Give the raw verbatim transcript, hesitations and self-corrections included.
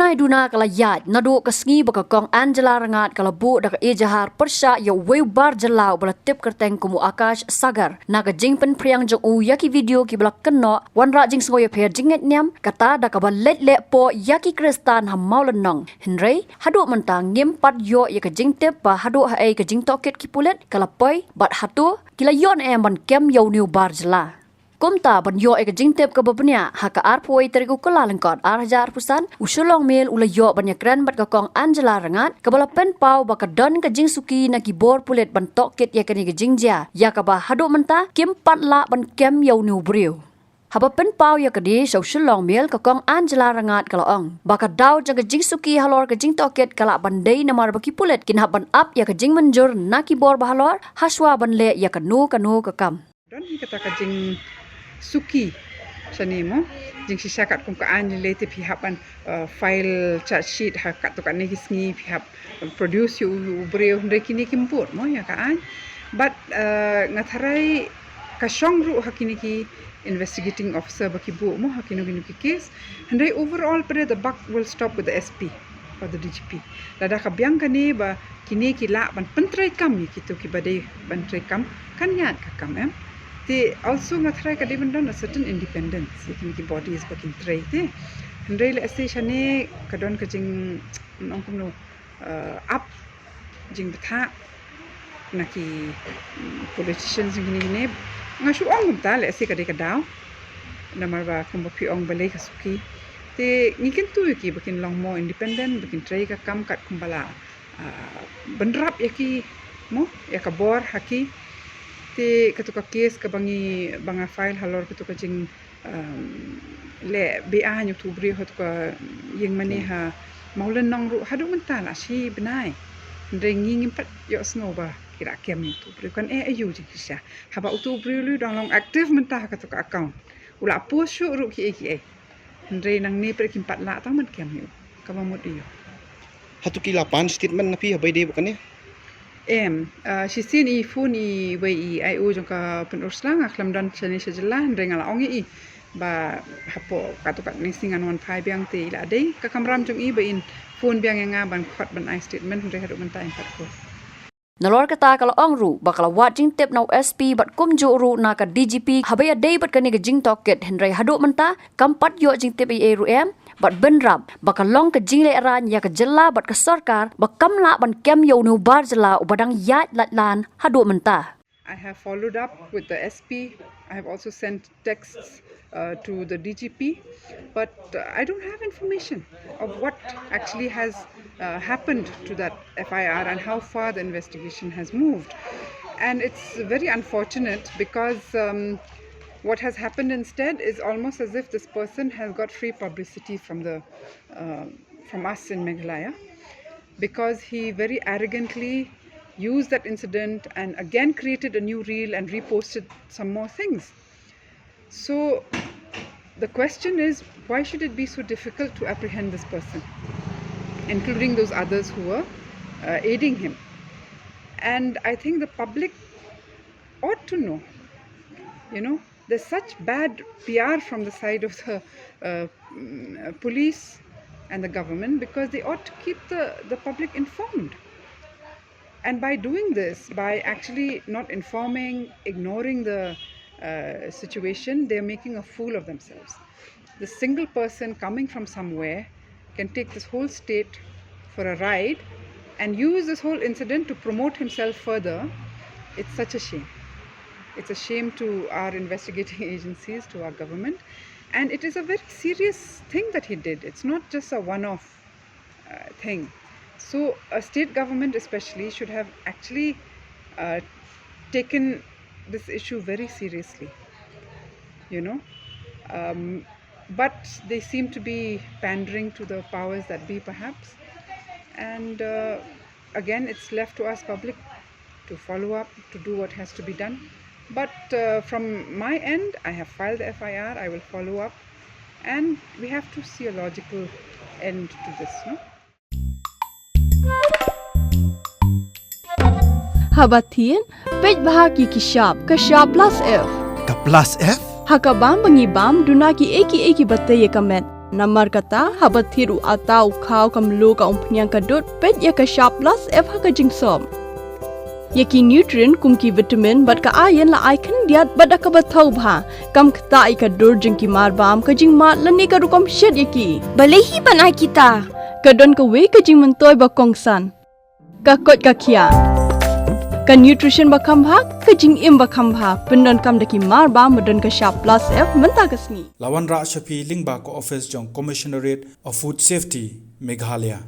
Ai duna ka la ïaid naduh ka sngi ba ka Kong Angela Rangad ka la buh da ka ejahar pyrshah ïa uwei u bar jylla uba la tip kyrteng kum u Akash Sagar na ka jingpynphriang jong u ïa ki video kiba la kynnoh wanrah jingsngew ïapher jingngeit niam, kata da kaba leit leh poh ïa ki Khristan ha Mawlynnong. Hynrei haduh mynta ngim pat ïoh ïa ka jingtip ba haduh ha ei ka jingtohkit ki pulit ka la poi bad hato ki la ïoh ne em ban kem ïa une u bar jylla. Kumta ban ïoh ïa ka jingtip kaba bniah, ha ka arphew tarik u Kyllalyngkot ar hajar arphew san, u Shillong Mail u la ïoh ban ïakren bad ka Kong Angela Rangad kaba la pynpaw ba ka don ka jingsuki na ki bor pulit ban tohkit ïa kane ka jingjia, ïa kaba haduh mynta kim pat lah ban kem ïa une u briew. Haba pynpaw ïa kane sha u Shillong Mail, ka Kong Angela Rangad ka la ong ba ka daw jong ka jingsuki halor ka jingtohkit ka lah ban dei namar ba ki pulit kin hap ban ap ïa ka jingmynjur na ki bor bahalor hashuwa ban leh ïa kano kano ka kam. Don hi kata ka jingsuki shane mo, jingshisha katkum ka aiñ lei lei te phi hap ban, uh, file charge sheet ha katto katne ki sngi, phi hap produce ïa u, u briew, hynrei kine kim bud mo ïa ka aiñ. But, uh, nga tharai ka shong ruh ha kine ki investigating officer ba ki buh mo ha kino kino ki case. Hynrei overall pat the buck will stop with the S P or the D G P. Lada ka biang kane ba kine ki lah ban pyntreikam ïa kito kiba dei ban treikam, kan ïaid ka kam, em. Te also nga tharai ka dei ban don a certain independence ïa kine ki bodies ba kin trei te. Hynrei lehse shane ka don ka jing, ong kumno, uh, ap jingbthah na ki, mm, politicians jong kine kine. Nga shu ong kumta, lehse ka dei ka daw. Namar ba kumba phi ong balei ka suki. Te ngi kyntu ïa ki ba kin long more independent, ba kin trei ka kam katkum ba la, ah, bynrap ïa ki mo, ïa ka bor ha ki. Te kato ka case kaba ngi, ba nga file halor kato ka jing, um, leh beaiñ uto u briew ha kato ka ïing mane ha Mawlynnong ruh haduh mynta la shi bnai. Hynrei ngi ngim pat ïohsngew ba ki la kem ïa uto u briew, kan eh aïu jingshisha. Haba uto u briew u dang long active mynta ha kato ka account. U la post shuh ruh kiei kiei. Hynrei nangne pat kim pat lah tang ban kem ïa u. Kaba mut ïa u. Hato ki la pan statement na phi haba ïadei bad kane? Em, ah, shisien i phone iwei i I O jong ka Pynursla, nga khlem don shane sha jylla, hynrei nga la ong ïa i ba hapoh katto katne sngi ngan wan phai biang te i la dei ka kamram jong i ba in phone biang ïa nga ban khot ban ai statement, hynrei haduh mynta im pat khot. Nalor kata ka la ong ruh ba ka la wad jingtip na u S P bad kumjuh ruh na ka D G P haba ïadei bad kane ka jingtohkit, hynrei haduh mynta kam pat ïoh jingtip ei ei ruh em, bad bynrap ba ka long ka jinglehrain ïa ka jylla bad ka sorkar ba kam lah ban kem ïa une u bar jylla uba dang ïaid laitlan haduh mynta. I have followed up with the S P. I have also sent texts, uh, to the D G P, but, uh, I don't have information of what actually has, uh, happened to that F I R and how far the investigation has moved. And it's very unfortunate because, um, what has happened instead is almost as if this person has got free publicity from the, uh, from us in Meghalaya, because he very arrogantly used that incident and again created a new reel and reposted some more things. So the question is, why should it be so difficult to apprehend this person, including those others who were, uh, aiding him? And I think the public ought to know, you know, there's such bad P R from the side of the, uh, mm, uh, police and the government, because they ought to keep the, the public informed. And by doing this, by actually not informing, ignoring the, uh, situation, they're making a fool of themselves. The single person coming from somewhere can take this whole state for a ride and use this whole incident to promote himself further. It's such a shame. It's a shame to our investigating agencies, to our government. And it is a very serious thing that he did. It's not just a one-off, uh, thing. So a state government especially should have actually, uh, taken this issue very seriously, you know. Um, but they seem to be pandering to the powers that be, perhaps. And, uh, again, it's left to us public to follow up, to do what has to be done. But, uh, from my end, I have filed the F I R, I will follow up, and we have to see a logical end to this, no? Haba thied, peit bha ki ki shap, ka shap plus F. Ka plus F? Ha ka bam ba ngi bam, duna ki ei ki ei kiba tei ïa ka met. Namar kata, haba thied u atta, u khaw, ka mluh, ka umphniang, ka dud, peit ïa ka shap plus F ha ka jingsop. Ïa ki nutrient kum ki vitamin bad ka iron la ai khyndiat bad da kaba thaw bha. Kam ktah ïa ka dur jong ki marbam, ka jingmad lane ka rukom shet ïa ki. Balei hi ban ai kita? Ka don kawei ka jingmyntoi ba kongsan. Ka koit ka khiah. Ka nutrition ba kham bha, ka jingim ba kham bha. Pyndonkam da ki marbam ba don ka shap plus F mynta ka sngi. La wanrah sha phi lyngba ka office jong Commissionerate of Food Safety, Meghalaya.